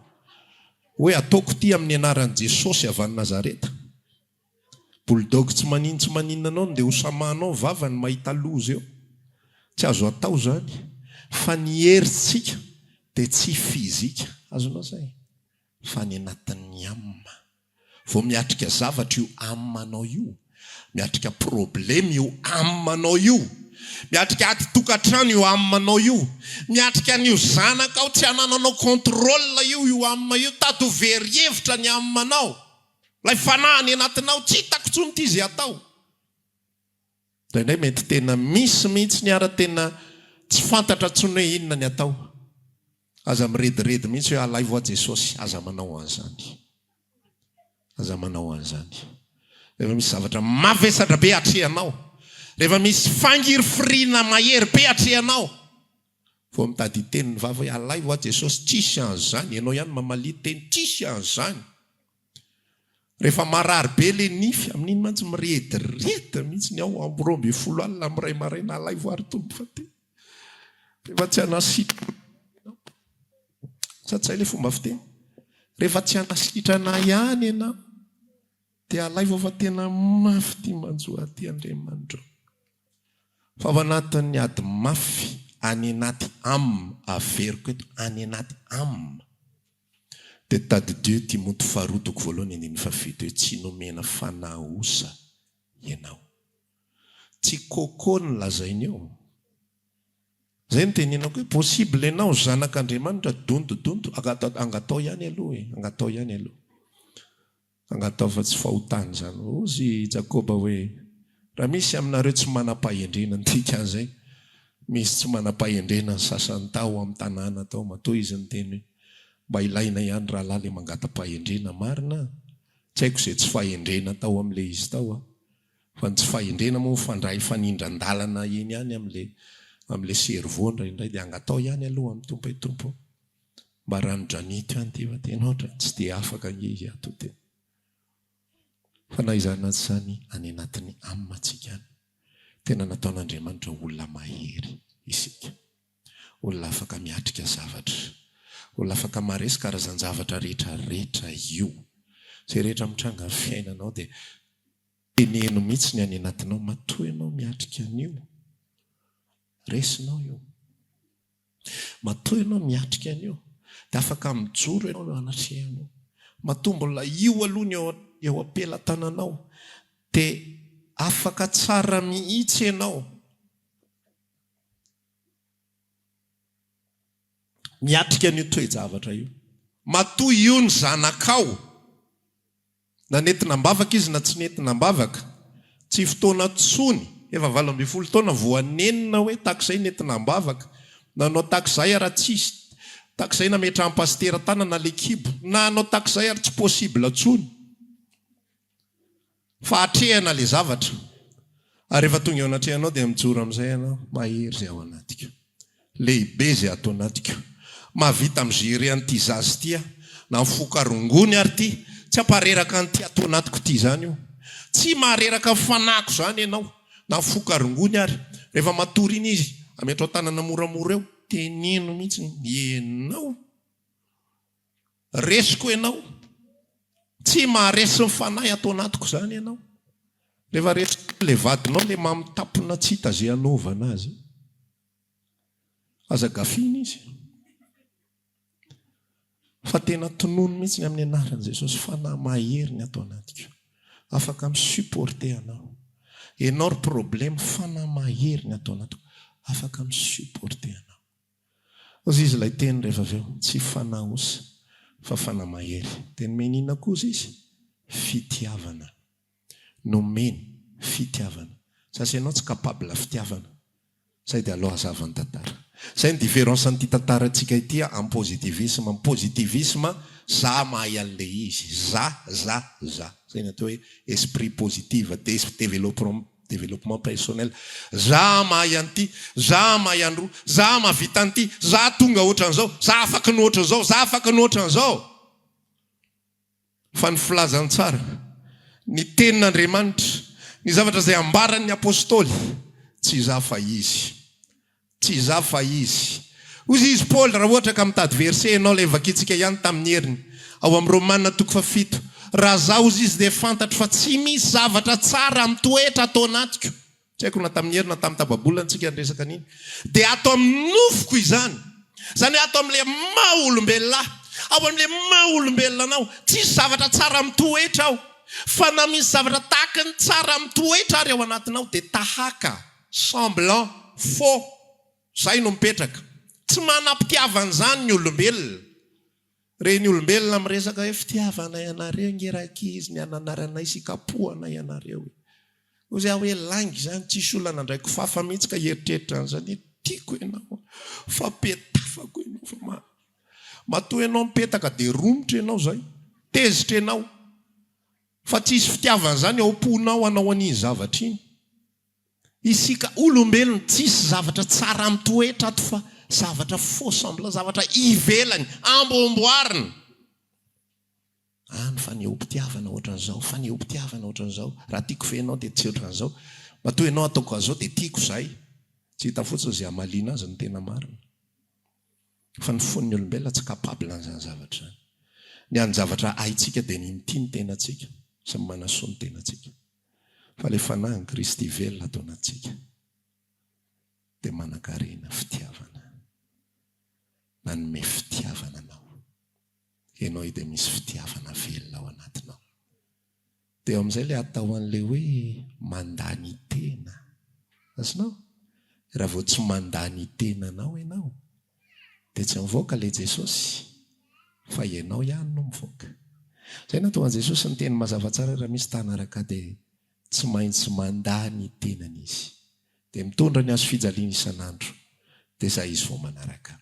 Speaker 1: Hoe ataoko ity amin'ny anaran'i Jesosy avy any Nazareta. Bulldog tsy manino tsy maninona anao no dia hosamahanao ny vavany mahita loza eo. Tsy azo atao izany. Fa ny herintsika dia tsy fizika. Azonao zay? Fa any anatin'ny âme. Vao miatrika zavatra io âme-nao io, miatrika problème io âme-nao io, miatrika ady tokantrano io âme-nao io, miatrika an'io zanakao tsy anananao contrôle io io âme io, tady ho very hevitra ny âme-nao. Ilay fanahy any anatinao, tsy hitako intsony ity izay atao. Indraindray mety tena misy mihitsy ny ara tena tsy fantatra intsony hoe inona ny atao. Aza mirediredy mihitsy hoe alaivo aho Jesosy, aza manao an'izany. Aza manao an'izany. Rehefa misy zavatra mavesatra be atrehanao, rehefa misy fangirifiriana mahery be atrehanao, vao mitady hiteny ny vava hoe alaivo aho Jesosy, tsisy an'izany, ianao ihany mamalia teny, tsisy an'izany. Rehefa marary be le nify, amin'iny mantsy mirediredy mihitsy ny ao amin'ny 12 alina amin'ny iray maraina, alaivo ary Tompo fa te rehefa tsy hanasitrana ianao. Sa tsy zay le fomba fiteny? Rehefa tsy hanasitrana ihany ianao dia alaivo fa tena mafy ity manjo ahy ity Andriamanitra ô. Fa ao anatin'ny ady mafy any anaty âme, averiko eto, any anaty âme. Dia tadidio Timoty faharoa toko voalohany andininy fahafito hoe tsy nomena fanahy osa ianao. Tsy coco no lazainy eo. Zay no tenenako hoe possible ianao zanak'Andriamanitra donto donto, angatao ihany aloha e, angatao ihany aloha. Angatao fa tsy fahotana izany. Hozy i Jakoba hoe, Raha misy aminareo tsy manam-pahendrena, ny dikan'izay, misy tsy manam-pahendrena ny sasany tao amin'ny tanàna tao, matoa izy niteny hoe, mba ilaina ihany rahalahy ilay mangata-pahendrena, marina an! Tsy haiko izay tsy fahendrena tao amin'ilay izy tao an! Fa ny tsy fahendrena moa mifandray fanindran-dalana eny ihany amin'ilay amin'ilay cerveau indraindray, dia angatao ihany aloha amin'ny Tompo hoe, Tompo ô, Mba ranodranito ihany ity fa tena ohatran'ny tsy dia afaka ange izy ato tena. Fa na izany na tsy izany, any anatin'ny âme antsika any, tena nataon'Andriamanitra ho olona mahery isika. Olona afaka miatrika zavatra. Olona afaka maharesy karazan-javatra rehetra rehetra io. Izay rehetra mitranga amin'ny fiainanao dia teneno mihitsy ny any anatinao, matoa ianao miatrika an'io, resinao io. Matoa ianao miatrika an'io dia afaka mijoro ianao eo anatrehan'io. Matoa mbola io aloha ny eo am-pelatananao dia afaka tsara mihitsy ianao miatrika an'io toe-javatra io. Matoa io ny zanakao. Na nentina am-bavaka izy na tsy nentina am-bavaka, tsy fotoana tsony, efa 18 taona voa nenina hoe takizay nentina am-bavaka, nanao takizay ara tsisy, takizay nametrahan'i pasitera tanana le kibo, na hanao takizay ary tsy possible tsony. Fa atrehana le zavatra. Ary rehefa tonga eo anatrehanao dia mijoro amin'izay ianao, mahery izay ao anatiko. Lehibe izay ato anatiko. Mahavita mi-gérer an'ity zaza ity aho. Na mifoka rongony ary ity, tsy hampareraka an'ity ato anatiko ity izany io. Tsy mahareraka ny fanahiko izany ianao. Na mifoka rongony ary. Rehefa matory iny izy, ametrao tanana moramora eo, teneno mihitsy, ianao. Resiko ianao. Tsy maharesy ny fanahy ato anatiko izany ianao. Rehefa resinao ilay vadinao ilay mamitapona tsy hita izay hanaovana azy. Aza gafiana izy. Fa tena tonony mihitsy ny amin'ny anaran'i Jesosy, fanahy mahery ny ato anatiko. Afaka mi-supporter anao. Ianao ry problème, fanahy mahery ny ato anatiko. Afaka mi-supporter anao. Hozy izy ilay teny rehefa avy eo, tsy fanahy osa fa fanahy mahery. Dia nomeny inona koa hozy izy? Fitiavana. Nomeny fitiavana. Sasa ianao tsy capable fitiavana. Zay dia aleo hazava ny tantara. Zay ny différence an'ity tantarantsika ity amin'ny positivisme. Ny positivisme, za mahay an'ilay izy. Za, za, za. Zay ny atao hoe esprit positive, development. Développement personnel. Za mahay an'ity, za mahay an'roa, za mahavita an'ity, za tonga ohatran'izao, za afaky ny ohatran'izao, za afaky ny ohatran'izao. Fa ny filazantsara, ny tenin'Andriamanitra, Ny zavatra izay ambaran'ny apostoly, tsy izaho fa izy. Tsy izaho fa izy. Hoy izy Paoly, raha ohatra ka mitady verset ianao, ilay vakintsika ihany tamin'ny heriny, ao amin'ny Romana toko fahafito, Raha izaho, hozy izy, dia fantatro fa tsy misy zavatra tsara mitoetra ato anatiko. Tsy haiko na tamin'ny hery na tamin'ny tapa-bolana tsika niresaka an'iny. Dia ato amin'ny nofoko izany. Izany hoe ato amin'ilay maha olombelona ahy. Ao amin'ilay maha olombelona anao. Tsisy zavatra tsara mitoetra ao. Fa na misy zavatra tahaky ny tsara mitoetra ary ao anatinao dia tahaka, semblant, faux. Izay no mipetraka. Tsy manam-pitiavana izany ny olombelona. Reny olombelona miresaka hoe fitiavana ianareo nge rankizy ny ananaranay sy kapohana ianareo e. Hozy aho hoe lainga izany, tsisy olona nandray kofafa mihitsy ka hieritreritra an'izany hoe tiako ianao fa petafako ianao fa ma. Matoa ianao mipetaka dia romotra ianao izay, tezitra ianao. Fa tsisy fitiavana izany ao am-ponao hanao an'iny zavatra iny. Isika olombelona tsisy zavatra tsara mitoetra ato fa zavatra faux semblant, zavatra ivelany, amboamboarina. Any fanehoam-pitiavana ohatran'izao, fanehoam-pitiavana ohatran'izao, raha tiako ve ianao dia tsy ohatran'izao, matoa ianao ataoko an'izao dia tiako izay. Tsy hita fotsiny izay hamaliana azy ny tena marina. Fa ny fon'ny olombelona tsy capable an'izany zavatra izany. Ny hany zavatra haintsika dia ny mitia ny tenantsika sy ny manasoa ny tenantsika. Fa ilay Fanahin'i Kristy velona ato anatintsika dia manankarena fitiavana. Nanome fitiavana anao. Ianao io dia misy fitiavana velona ao anatinao. Dia eo amin'izay ilay atao an'ilay hoe mandà ny tena. Azonao? Raha vao tsy mandà ny tenanao ianao dia tsy mivoaka ilay Jesosy fa ianao ihany no mivoaka. Izay nahatonga an'i Jesosy niteny mazava tsara hoe raha misy ta hanaraka ahy dia tsy maintsy mandà ny tenany izy. Dia mitondra ny hazo fijaliany isan'andro dia izay izy vao manaraka.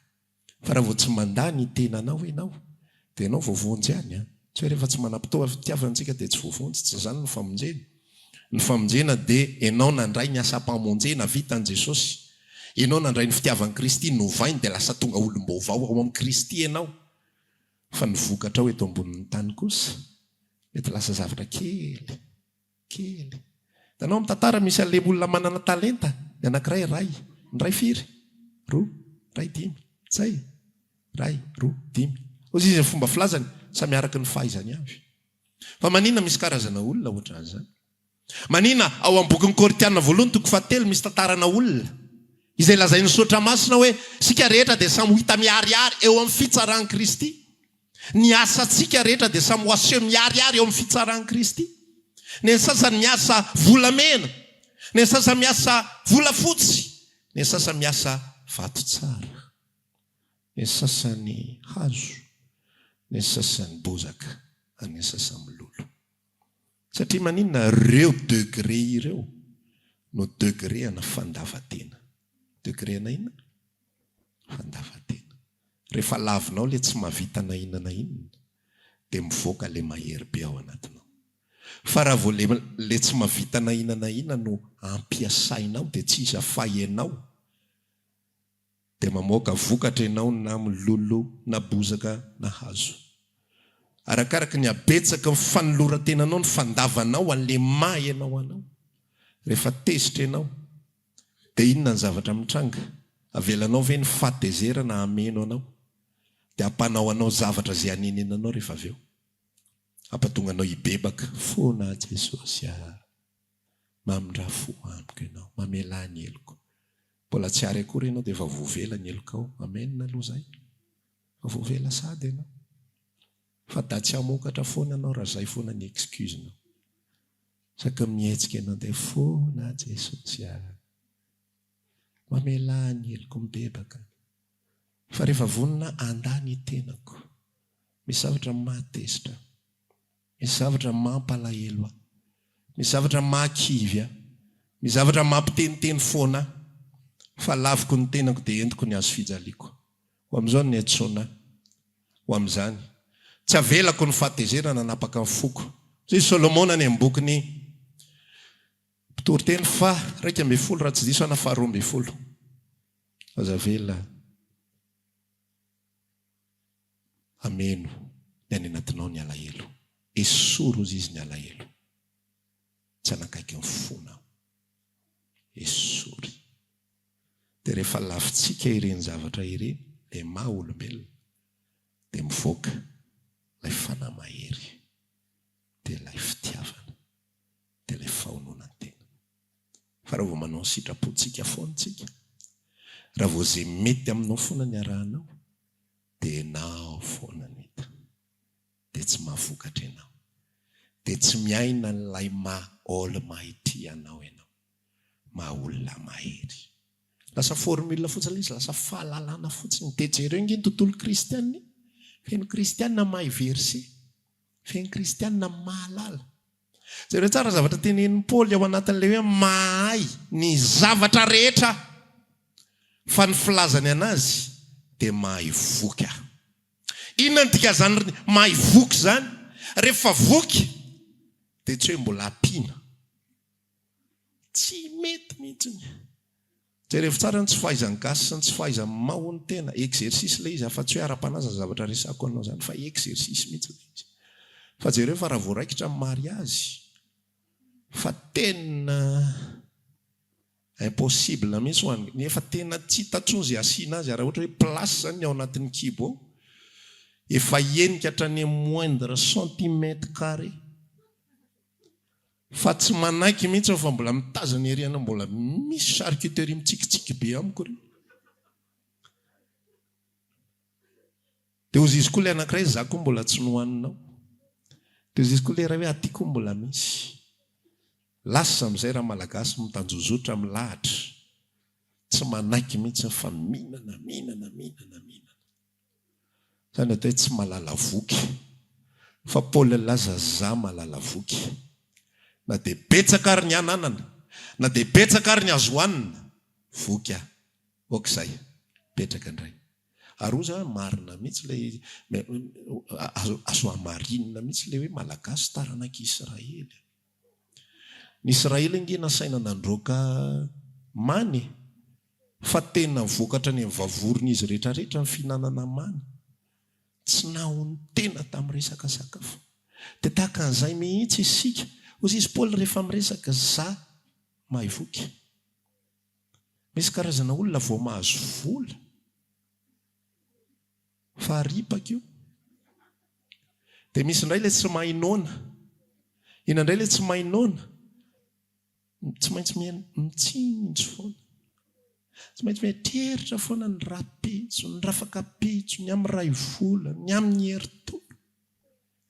Speaker 1: Fa raha vao tsy mandà ny tenanao ianao dia ianao voavonjy ihany an! Tsy hoe rehefa tsy manam-potoa fitiavana isika dia tsy voavonjy, tsy izany ny famonjena. Ny famonjena dia ianao nandray ny asam-pamonjena vitan'i Jesosy. Ianao nandray ny fitiavan'i Kristy, novainy dia lasa tonga olom-baovao ao amin'i Kristy ianao. Fa ny vokatrao eto ambonin'ny tany kosa mety lasa zavatra kely, kely. Hitanao amin'ny tantara misy an'ilay olona manana talenta, ny anankiray iray, ny iray firy? Roa, iray dimy, izay, iray, roa, dimy. Hoy izy ny fomba filazany, samy araka ny fahaizany avy. Fa maninona misy karazana olona ohatran'izany? Maninona ao amin'ny bokin'ny Korintiana voalohany toko fahatelo misy tantarana olona izay lazain'ny Soratra Masina hoe isika rehetra dia samy ho hita miharihary eo amin'ny fitsaran'i Kristy. Ny asantsika rehetra dia samy ho aseho miharihary eo amin'ny fitsaran'i Kristy. Ny an'ny sasany miasa volamena, ny an'ny sasany miasa volafotsy, ny an'ny sasany miasa vato tsara. Ny sasany hazo, ny sasany bozaka ary ny sasany mololo. Satria maninona? Ireo degré ireo no degré ana fandavan-tena. Degré ana inona? Fandavan-tena. Rehefa lavinao ilay tsy mahavita na inona na inona dia mivoaka ilay mahery be ao anatinao. Fa raha vao ilay tsy mahavita na inona na inona no ampiasainao dia tsy iza fa ianao. Dia mamoaka vokatra ianao na mololo na bozaka na hazo. Arakaraky ny habetsaky ny fanoloran-tenanao ny fandavanao an'le maha ianao anao. Rehefa tezitra ianao dia inona ny zavatra mitranga? Avelanao ve ny fahatezerana hameno anao? Dia hampanao anao zavatra izay hanenenanao rehefa avy eo? Hampatonga anao hibebaka foana Jesosy ah! Mamindrà fo amiko ianao, mamelà ny heloko. Mbola tsy ary akory ianao dia efa voavela ny helokao. Amen aloha zay. Efa voavela sady ianao. Fa da tsy hamokatra foana ianao raha zay foana ny excuse-nao. Isaky ny mihetsika ianao dia fona Jesosy ah. Mamelà ny heloko mibebaka. Fa rehefa vonona handà ny tenako. Misy zavatra mahatezitra ahy. Misy zavatra mampalahelo ahy. Misy zavatra mahakivy ahy. Misy zavatra mampiteniteny foana ahy. Fa laviko ny tenako dia entiko ny hazo fijaliako. Ho amin'izao no niantsoana ahy. Ho amin'izany. Tsy avelako ny fahatezerana hanapaka ny foko. Hoy i Solomona any amin'ny bokin'ny Mpitoriteny faha 11 raha tsy diso aho na faha 12. Aza avela. Hameno ny any anatinao ny alahelo. Esory hozy izy ny alahelo. Tsy hanakaiky ny fonao. Esory. Dia rehefa lavintsika ireny zavatra ireny, ilay maha olombelona, dia mivoaka ilay fanahy mahery, dia ilay fitiavana, dia ilay fahononan-tena. Fa raha vao manao ny sitrapontsika foana isika, raha vao izay mety aminao foana ny arahanao, dia enao foana no hita. Dia tsy mahavokatra enao. Dia tsy miaina an'ilay maha Almighty anao ianao. Maha olona mahery. Lasa formule fotsiny ilay izy, lasa fahalalana fotsiny. Dia jereo ange ny tontolo kristiana e! Feno kristiana mahay verset. Feno kristiana mahalala. Jereo tsara ny zavatra tenenin'i Paoly ao anatin'ilay hoe mahay ny zavatra rehetra aho, fa ny filazany an'azy dia mahay voky aho. Inona no dikan'izany mahay voky izany? Rehefa voky dia tsy hoe mbola ampiana. Tsy mety mihitsy. Jerevo tsara ny tsy fahaizan'ny gasy sy ny tsy fahaizany mahono tena. Exercice ilay izy, afa tsy hoe ara-panahy izany zavatra resahako anao izany fa exercice mihitsy ilay izy. Fa jereo fa raha vao raikitra ny mariazy fa tena impossible mihitsy ho an'ny, efa tena tsy hita intsony izay asiana azy, raha ohatra hoe place izany ny ao anatin'ny kibo ao, efa henika hatrany amin'ny moindre centimètre carré. Fa tsy manaiky mihitsy aho fa mbola mitazana ery anao mbola misy charcuterie mitsikitsiky be amiko ry. Dia hozy izy koa ilay anankiray za koa mbola tsy nohaninao. Dia hozy izy koa ilay iray hoe aty koa mbola misy. Lasa amin'izay raha malagasy mitanjozotra milahatra. Tsy manaiky mihitsy fa mihinana mihinana mihinana mihinana. Zany atao hoe tsy malala voky. Fa Paoly nilaza za malala voky. Na dia betsaka ary ny ananana, na dia betsaka ary ny azo hohanina, voky aho. Ok zay. Mipetraka indray. Ary hoy za marina mihitsy ilay azo hamarinina mihitsy ilay hoe Malagasy taranak'i Israely. Ny Israely ange nasaina nandroaka mana e! Fa tena vokatra any amin'ny vavoron'izy rehetrarehetra ny fihinanana mana. Tsy nahonon-tena tamin'ny resaka sakafo. Dia tahaka an'izay mihitsy isika. Hoy izy Paoly rehefa miresaka, Za mahay voky. Misy karazana olona vao mahazo vola fa ripaka io. Dia misy indray ilay tsy mahay noana. Inona indray ilay tsy mahay noana? Tsy maintsy mitsinjo foana. Tsy maintsy mieritreritra foana ny rahampitso, ny rafakapitso, ny amin'ny iray volana, ny amin'ny herintaona.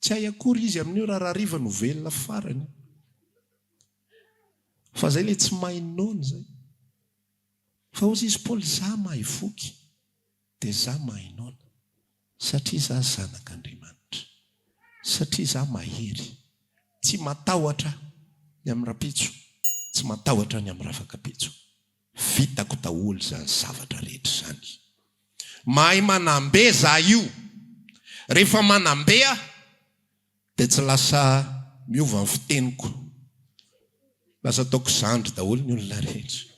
Speaker 1: Tsy hay akory izy amin'io raha rahariva no velona farany. Fa izay ilay tsy mahay noana izay. Fa hozy izy Paoly, za mahay voky, dia za mahay noana. Satria za zanak'Andriamanitra. Satria za mahery. Tsy matahotra ny amin'ny rahampitso, tsy matahotra ny amin'ny rafakapitso. Vitako daholo izany zavatra rehetra izany. Mahay manambe za io. Rehefa manambe aho dia tsy lasa miova ny fiteniko. Lasa ataoko zandry daholo ny olona rehetra.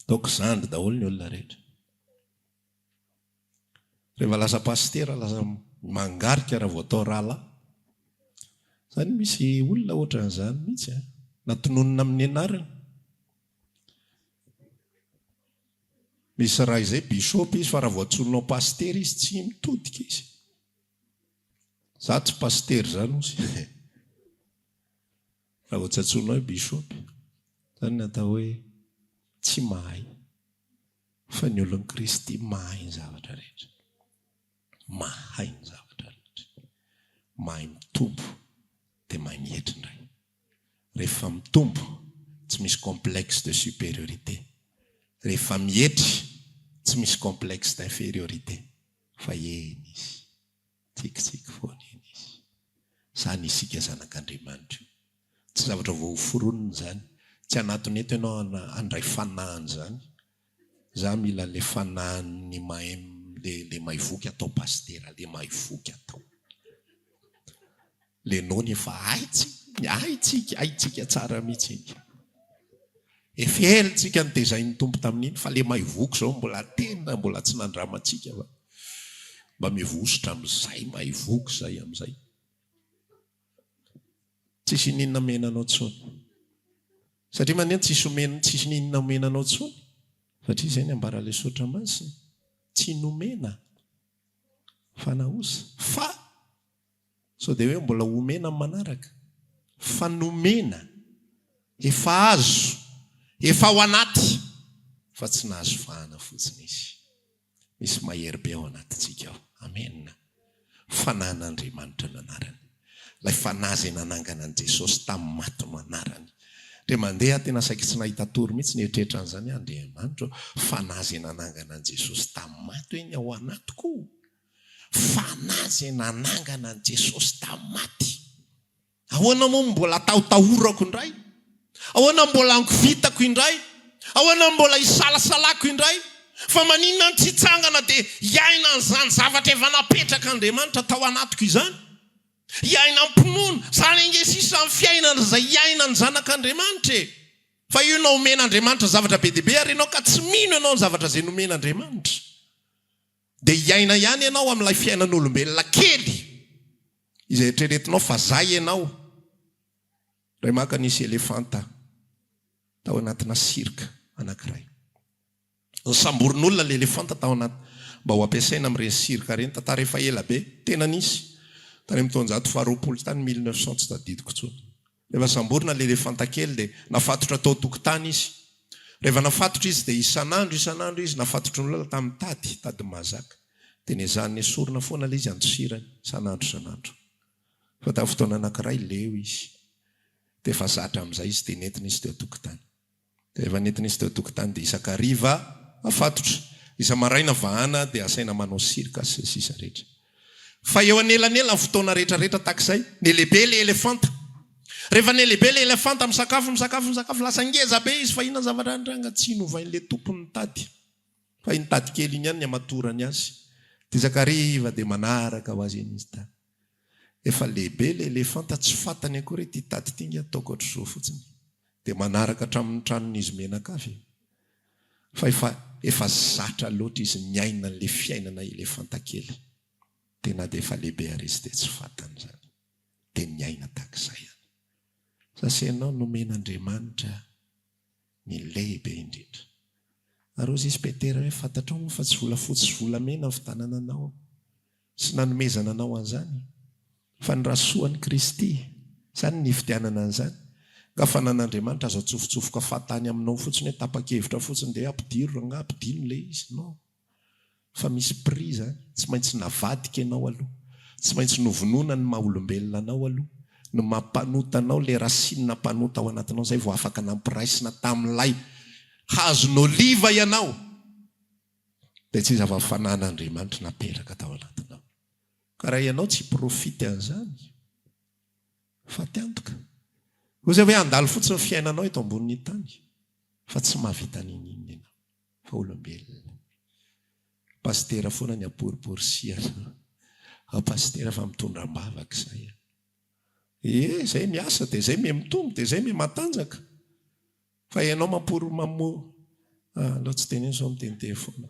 Speaker 1: Ataoko zandry daholo ny olona rehetra. Rehefa lasa pasitera lasa mangarika raha vao atao rahalahy. Zany misy olona ohatran'izany mihitsy an. Na tononina amin'ny anarany. Misy ray izay bishop izy fa raha vao antsoinao pasitera izy tsy mitodika izy. Za tsy pasitera izany hozy. Raha vao tsy antsoinao hoe bishop, izany ny atao hoe tsy mahay. Fa ny olon'i Kristy mahay ny zavatra rehetra. Mahay ny zavatra rehetra. Mahay mitombo dia mahay mietry indray. Rehefa mitombo, tsy misy complexe de supériorité. Rehefa mietry, tsy misy complexe d'infériorité. Fa eny izy. Tsikitsiky foana eny izy. Izany isika zanak'Andriamanitra io. Tsy zavatra vao hoforonina izany. Tsy hanatona eto ianao handray fanahin'izany. Za mila an'le fanahin'ny mahay le le mahay voky atao pasitera, le mahay voky atao. Le nony efa haitsika, haitsika, haitsika tsara mihitsy iny. Efa ela tsika notezain'ny Tompo tamin'iny fa le mahay voky zao mbola tena mbola tsy nandramantsika fa. Mba mivosotra amin'izay mahay voky izay amin'izay. Tsisy ininona omena anao intsony. Satria maneno tsisy omena, tsisy ininona omena anao intsony. Satria izay ny ambaran'ilay soratra masina. Tsy nomena fa naosa. Fa sao dia hoe mbola homena amin'ny manaraka. Fa nomena, efa azo, efa ao anaty, fa tsy nahazo vahana fotsiny izy. Misy mahery be ao anatintsika ao. Amena. Fanahin'Andriamanitra no anarany. Ilay Fanahy izay nanangana an'i Jesosy tamin'ny maty no anarany. Ndre mandeha aho tena saiky tsy nahita tory mihitsy nieritreritra an'izany aho, Andriamanitra ô, Fanahy izay nanangana an'i Jesosy tamin'ny maty hoe ny ao anatiko? Fanahy izay nanangana an'i Jesosy tamin'ny maty. Ahoana moa no mbola atahotahorako indray? Ahoana no mbola angovitako indray? Ahoana no mbola isalasalako indray? Fa maninona no tsy hitsangana dia hiaina an'izany zavatra efa napetrak'Andriamanitra tao anatiko izany? Hiaina am-pinoana. Izany ange sisa ny fiainana izay hiainan'ny zanak'Andriamanitra e! Fa io no omen'Andriamanitra zavatra be dia be ary ianao ka tsy mino ianao ny zavatra izay nomen'Andriamanitra. Dia hiaina ihany ianao amin'ilay fiainan'olombelona kely izay eritreretinao fa zay ianao. Indray maka nisy elefanta tao anatina cirque anankiray. Nosamborin'olona ilay elefanta tao anaty mba ho ampiasaina amin'ireny cirque ireny. Tantara efa ela be, tena nisy tany amin'ny taonjato faharoapolo tany, 1900 tsy tadidiko intsony. Rehefa samborina ilay elefanta kely dia nafatotra tao an-tokotany izy. Rehefa nafatotra izy dia isan'andro isan'andro izy nafatotry ny olona tamin'ny tady, tady mahazaka. Dia nezahany nesorina foana ilay izy handosirany, isan'andro isan'andro. Fa tamin'ny fotoana anankiray leo izy. Dia efa zatra amin'izay izy dia nentina izy teo an-tokotany. Dia rehefa nentina izy teo an-tokotany dia isan-kariva afatotra, isa-maraina vahana dia asaina manao cirque sy ny sisa rehetra. Fa eo anelanelan'ny fotoana rehetra rehetra tahaka izay, nelehibe ilay elefanta. Rehefa nelehibe ilay elefanta, misakafo, misakafo, misakafo, lasa ngeza be izy fa inona ny zavatra nitranga? Tsy novain'ilay tompony ny tady. Fa iny tady kely iny ihany ny hamatorany azy. Dia isan-kariva dia manaraka ho azy eny izy da. Efa lehibe ilay elefanta tsy fantany akory hoe ity tady ity nge ataoko ohatr'izao fotsiny. Dia manaraka hatramin'ny tranon'izy mianakavy e. Fa efa efa zatra loatra izy niaina an'ilay fiainana elefanta kely. Dia na dia efa lehibe ary izy dia tsy fantany izany. Dia niaina tahak'izay ihany. Sasa ianao nomen'Andriamanitra ny lehibe indrindra. Ary hozy izy Petera hoe, Fantatrao moa fa tsy volafotsy sy volamena ny fitanana anao sy nanomezana anao an'izany, fa ny rasoan'i Kristy, izany ny nividianana an'izany. Nga fanan'Andriamanitra azo atsofotsofoka fahatany aminao fotsiny hoe tapa-kevitra fotsiny dia hoe ampidiro rangaha, ampidino ilay izy. Non. Fa misy prix izany, tsy maintsy navadika ianao aloha, tsy maintsy novonoina ny maha olombelona anao aloha, ny maha mpanota anao, ilay racine mpanota ao anatinao izay vao afaka nampiraisina tamin'ilay hazon'oliva ianao, dia tsy iza fa fanan'Andriamanitra napetraka tao anatinao. Ka raha ianao tsy hi-profite an'izany, faty antoka. Hoy izay hoe handalo fotsiny ny fiainanao eto ambonin'ny tany, fa tsy mahavita n'inon'inona ianao. fa olombelona. Pasitera foana ny aboriborisihana. Ao pasitera fa mitondra am-bavaka izay an. Ee, izay miasa dia izay miha mitombo dia izay miha matanjaka. Fa ianao mampory mamo ah, aleo tsy teneno sao miteniteny foana.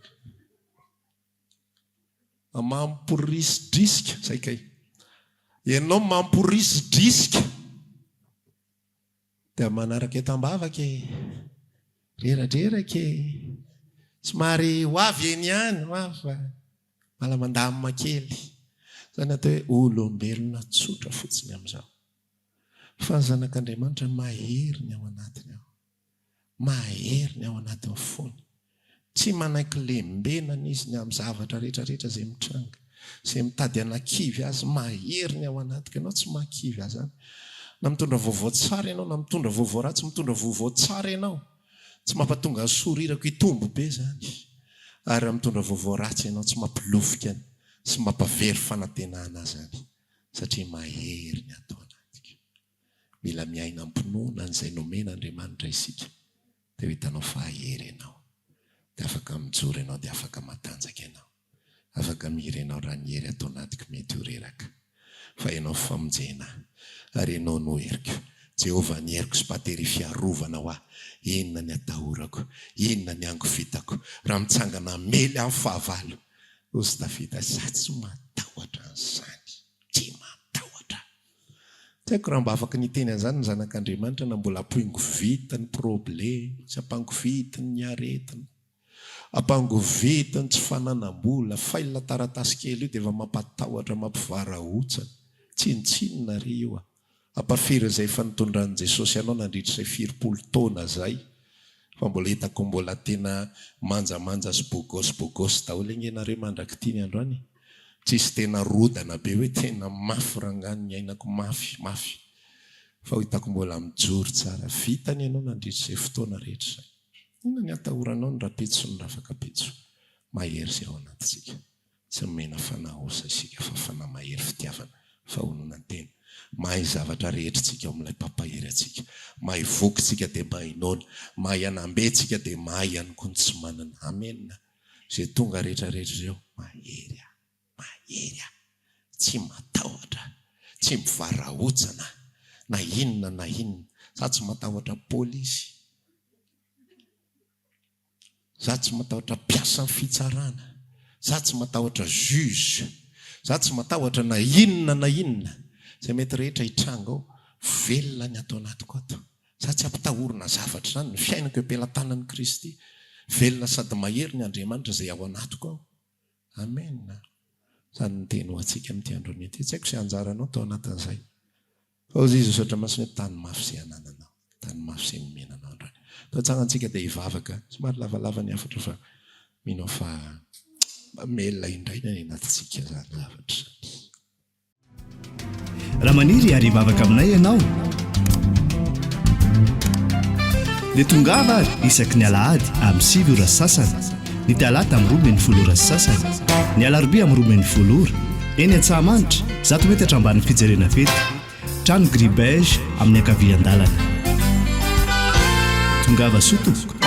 Speaker 1: Mamporisdrisika, izay kay. Ianao mamporisdrisika. Dia manaraka eto am-bavaka e! Reradreraka e! Somary ho avy eny ihany, ho avy fa malamandamina kely. Izany atao hoe olombelona tsotra fotsiny amin'izao. Fa ny Zanak'Andriamanitra mahery ny ao anatiny ao. Mahery ny ao anatin'ny fony. Tsy manaiky lembenana izy ny amin'ny zavatra rehetra rehetra izay mitranga, izay mitady hanakivy azy, mahery ny ao anatiko, ianao tsy mahakivy azy any. Na mitondra vaovao tsara ianao na mitondra vaovao ratsy, mitondra vaovao tsara ianao, tsy mampatonga ny sorirako hitombo be izany. Ary raha mitondra vaovao ratsy ianao, tsy mampilofika sy mampavery fanantenana azy izany, satria mahery ny ato anatiko. Mila miaina am-pinoana an'izay nomen'Andriamanitra isika. Dia ho hitanao fa hahery ianao. Dia afaka mijoro ianao, dia afaka matanjaka ianao. Afaka mihira ianao raha ny hery ato anatiko mety ho reraka. Fa ianao famonjena ahy, ary ianao no heriko. Jehovah ny heriko sy bateria fiarovana ho ahy. Inona ny atahorako? Inona ny angovitako? Raha mitsangana hamely ahy ny fahavalo. Hozy Davida, Za tsy matahotra an'izany. Tsy matahotra. Tsy haiko raha mba afaka niteny an'izany ny zanak'Andriamanitra na mbola ampoingovita ny problema sy ampangovita ny aretina. Ampangovita ny tsy fananam-bola, fail taratasy kely io dia efa mampatahotra, mampivarahontsana. Tsinontsinona re io a! Ampafiry izay efa nitondran'i Jesosy anao nandritra izay firipolo taona izay fa mbola hitako mbola tena manjamanja sy bogosy bogosy daholo ange nareo mandrak'ity ny androany e! Tsisy tena rodana be hoe tena mafy rangahy ny niainako mafy mafy fa hitako mbola mijoro tsara. Vitany ianao nandritra izay fotoana rehetra izay. Inona ny atahoranao ny rapitso sy ny rafakapitso? Mahery izay ao anatintsika. Tsy nomena fanahy osa isika fa fanahy mahery fitiavana, fahononan-tena. Mahay zavatra rehetra isika ao amin'ilay Mpampahery antsika. Mahay voky isika dia mahay noana. Mahay hanambe isika dia mahay ihany koa ny tsy manana. Amena. Izay tonga rehetra rehetra ireo, mahery aho. Mahery aho. Tsy matahotra aho. Tsy mivarahontsana aho. Na inona na inona. Za tsy matahotra polisy. Za tsy matahotra mpiasan'ny fitsarana, za tsy matahotra juge, za tsy matahotra na inona na inona izay mety rehetra hitranga ao, velona ny ato anatiko ato, za tsy ampitahorina zavatra izany, ny fiainako eo am-pelatanan'i Kristy, velona sady mahery ny Andriamanitra izay ao anatiko ao. Amen. Izany ny teny ho antsika amin'ity andro anio ity. Tsy haiko izay anjaranao tao anatin'izay. Hozy izy misaotra masina hoe tany mafy izay anananao, tany mafy izay nomena anao androany. Atao tsangantsika dia hivavaka, somary lavalava ny hafatra fa mino aho fa mamelona indray ny any anatintsika izany zavatra izany.
Speaker 2: Raha maniry ary hivavaka aminay ianao dia tongava ary isaky ny alahady amin'ny 9 ora sy sasany, ny talata amin'ny 12 ora sy sasany, ny alarobia amin'ny 12 ora, eny Antsahamanitra, 100 metatra ambanin'ny fijerena fety, trano gris beige amin'ny ankavian-dalana. Tongava soa tompoko.